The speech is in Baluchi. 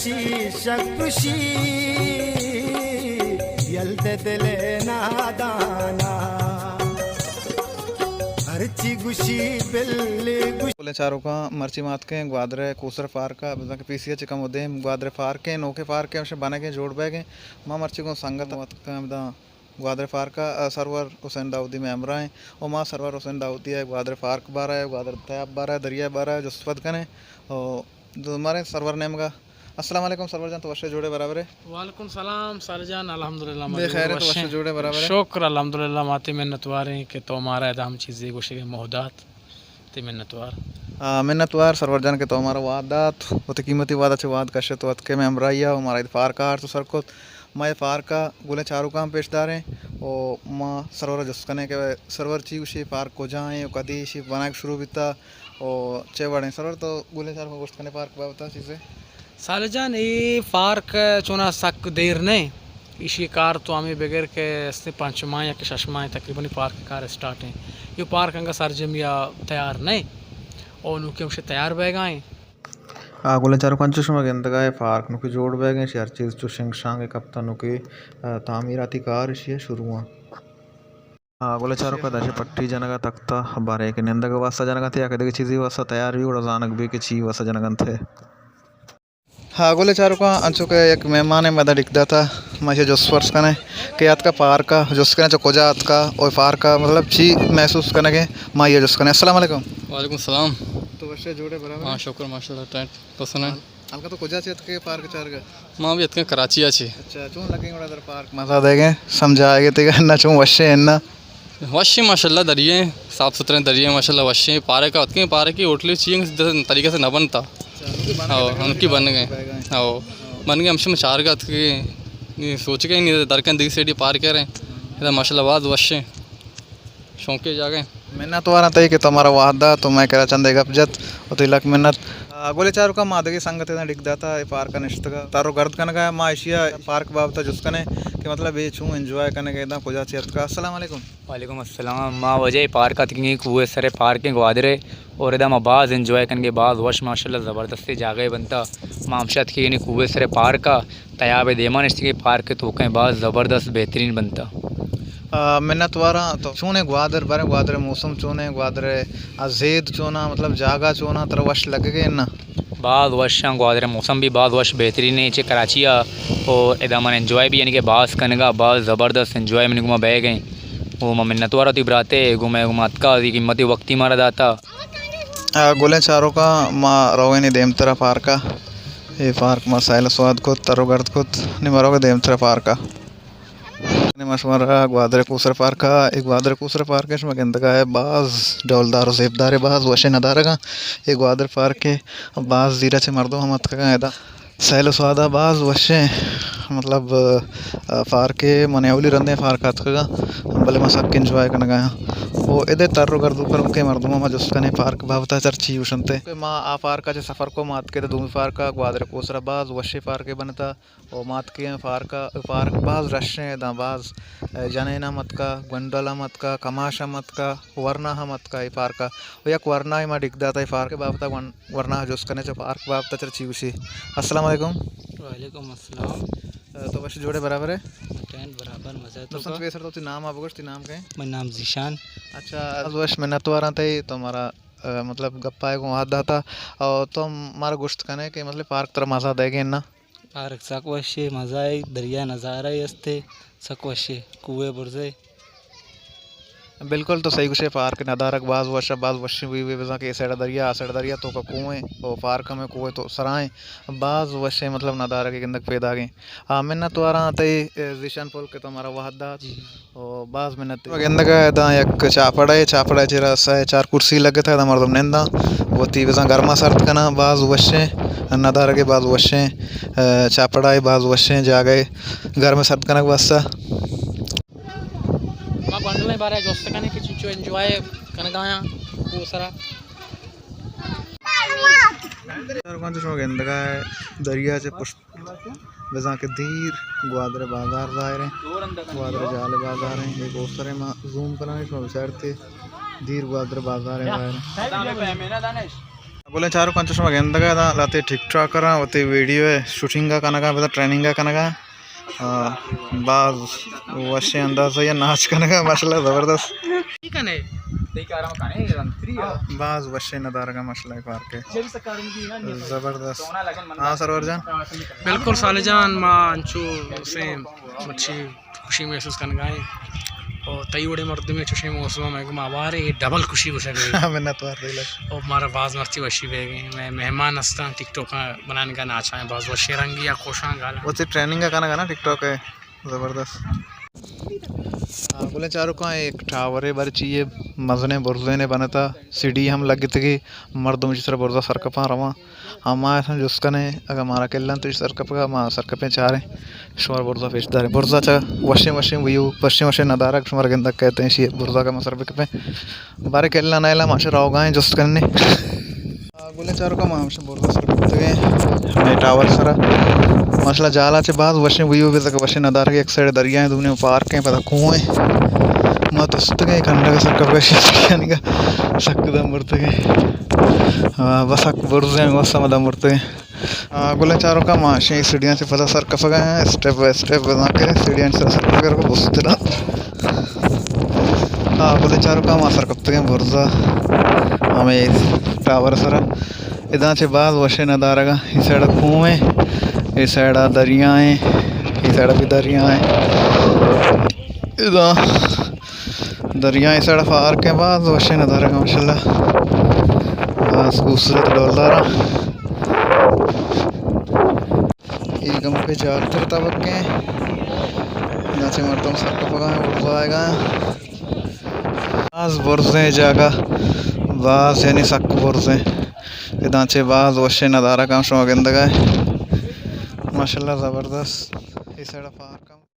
شیشک گوشی، یل دے دل نادانا، ہرچی گوشی بل گوشی۔ بولیں چاروکاں، مرچی ما اتکیں گوادر ءِ کوسر پارک ءَ، بزاں کہ پی سی ءَ چہ کمو دیم گوادر پارک ءِ، نوکیں پارک ءِ، ہمشہ بنگ ءِ، جوڑ بئیگ ءِ۔ ما مرچی گوں سنگت اتکاں، ہمدا گوادر پارک ءَ، سرور حسین داؤدی مئے ہمراہ ایں۔ و ما سرور حسین داؤدی ءَ گوادر پارک بارہ ءَ، گوادر تیاب بارہ ءَ، دریا بارہ ءَ جست پد کنیں۔ و دو ماریں سرور نیمگ ءَ۔ السلام علیکم سرور جان، تو وش ئے، جوڑ ئے، برابر ئے؟ وعلیکم سلام سر جان، الحمدللہ ما بے خیر ئے، تو وش ئے، جوڑ ئے، برابر ئے؟ شکر الحمدللہ، ما تئی منتوار ایں کہ تو مارا ادا ہم چیزے گوشگ ءِ موہ دات۔ تئی منتوار۔ آ، منتوار سرور جان کہ تو مارا وہد دات، وتی قیمتی وہد ءَ چہ وہد کشت و اتکے مئے ہمراہی ءَ و مارا اے پارک ءَ آرت و سر کت۔ ما اے پارک ءَ گلیں چاروکاں پیش داریں و ما سرور ءَ جست کنیں کہ سرور چی گوشی، پارک کجا ایں و کدی ایشی بنائگ شروع بیتا و چے وڑیں؟ سرور تو گلیں چاروکاں گوشت کنے پارک بابت ءَ چیزے؟ صالح جان، اے پارک چونا سک دیر نہ ایں۔ ایشی کار تو ہمے بگر کہ استیں پنچ ماہ یا کہ شش ماہ تقریباً پارک کار اسٹارٹ ایں۔ یہ پارک انگا سرجمی ءَ تیار نہ ایں۔ او نوکی ہمشہ تیار بیگا ایں۔ آ، گلیں چاروکاں، انچو شما گندگا اے پارک نوکی جوڑ بیگ ایں، ایشی ہر چیز چو شنگ شانگ کپتا نوکی، آ، تعمیراتی کار ایشی شروع ایں۔ ہاں، گلیں چاروکاں، داشے پٹی جنگا تختا، بارے کہ نندگ واسطہ جنگا تھے یا کہ دگہ چیزی واسطہ تیار بی، گڑا زانگ بی کہ چی واسطہ جنگا تھے۔ ہاں، گلیں چاروکاں، انچو کہ یک مہمانے مدد ڈک داتا، ما ایشی جست پرس کنیں کہ آتکا پارکا، جست کنیں چہ کجا آتکا، او پارکا مطلب چی محسوس کنگے، ما ایشی جست کنیں۔ السلام علیکم۔ وعلیکم السلام۔ تو وش ئے، جوڑ ئے، برابر ئے؟ ہاں، شکر، ماشاءاللہ، ٹائٹ۔ تو سنائیں؟ ہلکا تو کجا چہ اتکے پارک چارگا؟ ما بھی اتکے کراچی آ چہ۔ اچھا، چون لگے گڑا در پارک؟ مزہ دے گئے، سمجھا گئے تیگا، نہ چون وشے ہیں نا؟ وشے ماشاءاللہ، دریا ایں، صاف ستھرے دریا ایں ماشاءاللہ، وشے ہیں۔ پارک آ اتکے، پارک کی ہوٹلے چی ایں، طریقے سے نہ بنتا۔ اچھا، انکی بننے ہاں، کے انکی بننے گئے۔ ہاں۔ بن گئے، ہمشہ میں چارگا اتکے، سوچ گئے نہیں، در کن دیگہ سیڈی پارک کریں۔ ادا ماشاءاللہ باز وشے ہیں۔ شونکیں جاگہ ایں۔ منت واراں تئی کہ تو مارا وہد دات و مئے کرا چندے گپ جت، و تئی لک منت۔ آ، گلیں چاروکاں، ما دگہ سنگتے داں ڈک داتا، اے پارک ءَ نشتگا تر و گرد کنگا، ما ایشی ءَ پارک بابت ءَ جست کنیں کہ مطلب اے چون انجوائے کنگے، ادا کجا چہ اتکا۔ السلام علیکم۔ وعلیکم السلام۔ ما واجہ اے پارک ءَ اتکیں، کوہ سر پارک ایں گوادر ءِ، اور ادا ما باز انجوائے کنگے، باز وش ماشاءاللہ زبردستیں جاگہے بنتا۔ ما ہمشہ اتکیں یعنی کوہ سر پارک ءَ، تیاب ءِ دیما نشتگیں، پارک ءِ توکا ایں، باز زبردست بہترین بنتا۔ آ، منت واراں۔ تو چون ایں گوادر؟ باریں گوادر ءِ موسم چون ایں؟ گوادر ءِ آ زید چون آں؟ مطلب جاگہ چون آں؟ ترا وش لگگے نا؟ باز وش آں، گوادر ءِ موسم بھی باز وش بہترین ایں چہ کراچی ءَ، اور ادا من انجوائے بھی یعنی کہ باز کنگا، باز زبردست انجوائے منی گوما بیگ ایں۔ او ما منت وار آں تئی براتے، گوں مئے گوما اتکا، تئی قیمتی وقتی مارا داتا۔ آ، گلیں چاروکاں، ما روگیں نی دیمترا پارکا۔ اے پارک ما سیل و سواد کت، تر و گرد کت، نی ما روگیں دیمترا پارکا۔ نی ما شمارا گوادر کوسر پارکا، اے گوادر کوسر پارک شما گندگا اے، باز ڈولدار و زیبدار اے، باز وشیں ندارگاں۔ اے گوادر پارک اے، باز زیرا چہ مردم ہم اتکگاں ادا۔ سیل و سوادا باز وشیں، مطلب، آ، پارکے، من اولی رندیں پارک اتکگاں، بلے ما سک انجوائے کنگا آں۔ او ادے تر و گرد و کرمکیں مردماں ما جست کنیں پارک بابتا چر چی گوشنتے۔ کہ ما آ پارکا چہ سفر کو، ما اتکے دومی پارکا، گوادر کوسرا، باز وشیں پارکے بنتا۔ او ما اتکے پارکا، پارک باز رشیں، داں باز، آ، جنین ہم اتکا، گونڈل ہم اتکا، کماش ہم اتکا، ورنا ہم اتکا اے پارکا۔ و یک ورنائے ما ڈیک داتا اے پارک بابتا، ورن-، ورنا جست کنے چہ پارک بابتا چر چی گوشی۔ السلام علیکم۔ وعلیکم السلام۔ آ، تو وش جوڑے برابر ئے؟ ٹین برابر مزہ تو بسنت کا؟ پیسر تو تئی نام آ بگوش، تئی نام کئے؟ من نام زیشان۔ اچھا، از وش منت واراں تئی تو مارا، آ، مطلب گپائے گوں وہد داتا اور تو مارا گوشت کنے کہ مطلب پارک ترا مزہ دے گے نا؟ پارک سک وشے، مزہ اے، دریا نظارہ اے استے، سک وشے، کوہ برزے۔ بالکل تو صحیح گوشے، پارک ندارگ باز وش، باز وشیں ویو اے، بزاں کہ اے سائیڈ دریا، آ سائیڈ دریا، توکا کوہ ایں، او پارک ہمیں کوہ تو سرا ایں، باز وشیں مطلب ندارگ گندگ پیداگیں۔ آ، منت واراں تئی، اے، ذیشان پل کہ تو مارا وہد دات۔ جی۔ او باز منت۔ گندگا ادا یک چاپڑے، چاپڑے چیرا سہ چار کرسی لگتا، ادا مردم ننداں، وتی بزاں گرما سرد کناں، باز وشیں ندارگے، باز وشیں، آ، چاپڑے، باز وشیں جاگہے گرم سرد کنگ واسطہ۔ ما گونڈلیں بارے جست کنیں کہ چنچو انجوائے کنگایاں کوہ سرا۔ شما گندگا اے دریا چہ پشت بزاں کہ دیر گوادر بازار ظاہر ایں، گوادر جال بازار ایں، اے گوسر ایں، ما زوم کناں، شما بچارتے دیر گوادر بازار ایں ظاہر ایں۔ گلیں چاروکاں، چو شما گندگ ءَ اِت اَنت، لہتے ٹک ٹاکر اَنت، وتی ویڈیو ءِ شوٹنگ ءَ کنگ ءَ، پدا ٹریننگ ءَ کنگ ءَ۔ آ، باز وشیں انداز ءَ ناچ کنگ ءَ، ماشاءاللہ زبردست۔ باز وشیں ندارگ اَنت، ماشاءاللہ پارک ءِ۔ زبردست۔ ہاں سرور جان۔ بالکل صالح جان، ما انچو سیم مچھی خوشی محسوس کنگ ءَ ایں۔ او تئی وڑیں مردمے چوشیں موسم ءَ مئے گوما ہوار اِنت، اے ڈبل خوشی گوشگ ءَ اِنت۔ منت وار دلک۔ او مارا باز مرچی وشی بیگ ءَ اِنت۔ مئے مہمان است اَنت، ٹک ٹاک ءَ بنائینگ ءَ، ناچ ءَ، باز وشیں رنگے ءَ کوشاں گالاں۔ وتی ٹریننگ ءَ کنگ ءَ نا ٹک ٹاک ءِ۔ زبردست۔ آ، گلیں چاروکاں، یک ٹاورے بر چی یے مزنیں برزینے بنتا، سیڑھی ہم لگتگی، مردم چی سر برزا سرکپاں رواں۔ ہما اِت اَنت جست کنیں، اگاں مارا کل اَنت تو سرکپگ ءَ، ما سرکپیں چاریں، شمارا برزا پیش داریں۔ برزا چہ وشیں وشیں ویو، وشیں وشیں ندارگ شمارا گندگ کئیت، ایشی برزا کہ ما سر بکپیں۔ بارے کل ءَ نئیل اَنت، ما شہ روگ ءَ ایں جست کنیں۔ آ، گلیں چاروکاں، ما ہمشہ برزا سر کپتگیں، ہمے ٹاور سرا۔ ماشاءاللہ جالا چہ باز وشیں ویو بیتگ، وشیں ندارگ، یک سائیڈ دریا اِنت، دومی پارک اِنت، پدا کوہ اِنت۔ ما تستگیں کنڈگ ءَ سرکپگ ءَ، سیڑھیانی گا سک دم برتگیں۔ آ، بس سک برزیں، بس ہم دم برتگیں۔ آ، گلیں چاروکاں، ما شہ سیڑھیاں چہ پدا سر کپگ ءَ ایں، اسٹیپ بائی اسٹیپ بزاں کہ سیڑھیاں چہ سر کپگ ءَ بسترا۔ آ، گلیں چاروکاں، ما سر کپتگیں برزا ہمے ٹاور سرا۔ ادا چہ باز وشیں ندارگ اَنت، اے سائیڈ ءَ کوہ اِنت، اے سائیڈ ءَ دریا اِنت، اے سائیڈ ءَ بھی دریا اِنت۔ ادا دریا اِنت، اے سائیڈ ءَ پارک اِنت، باز وشیں ندارگ اَنت ماشاءاللہ، باز خوبصورت ڈولدار اَنت۔ اے گم پہ جاکر تبک اِنت، ادا چہ مردم سر کپگ ءَ اَنت، برزا آیگ ءَ اَنت۔ باز برزیں جاگہ، باز یعنی سک برزیں۔ ادا چہ باز وشیں ندارگ اَنت، شما گندگ ءَ اِت۔ ماشاءاللہ زبردست۔ اے سائیڈ ءَ پارک اِنت۔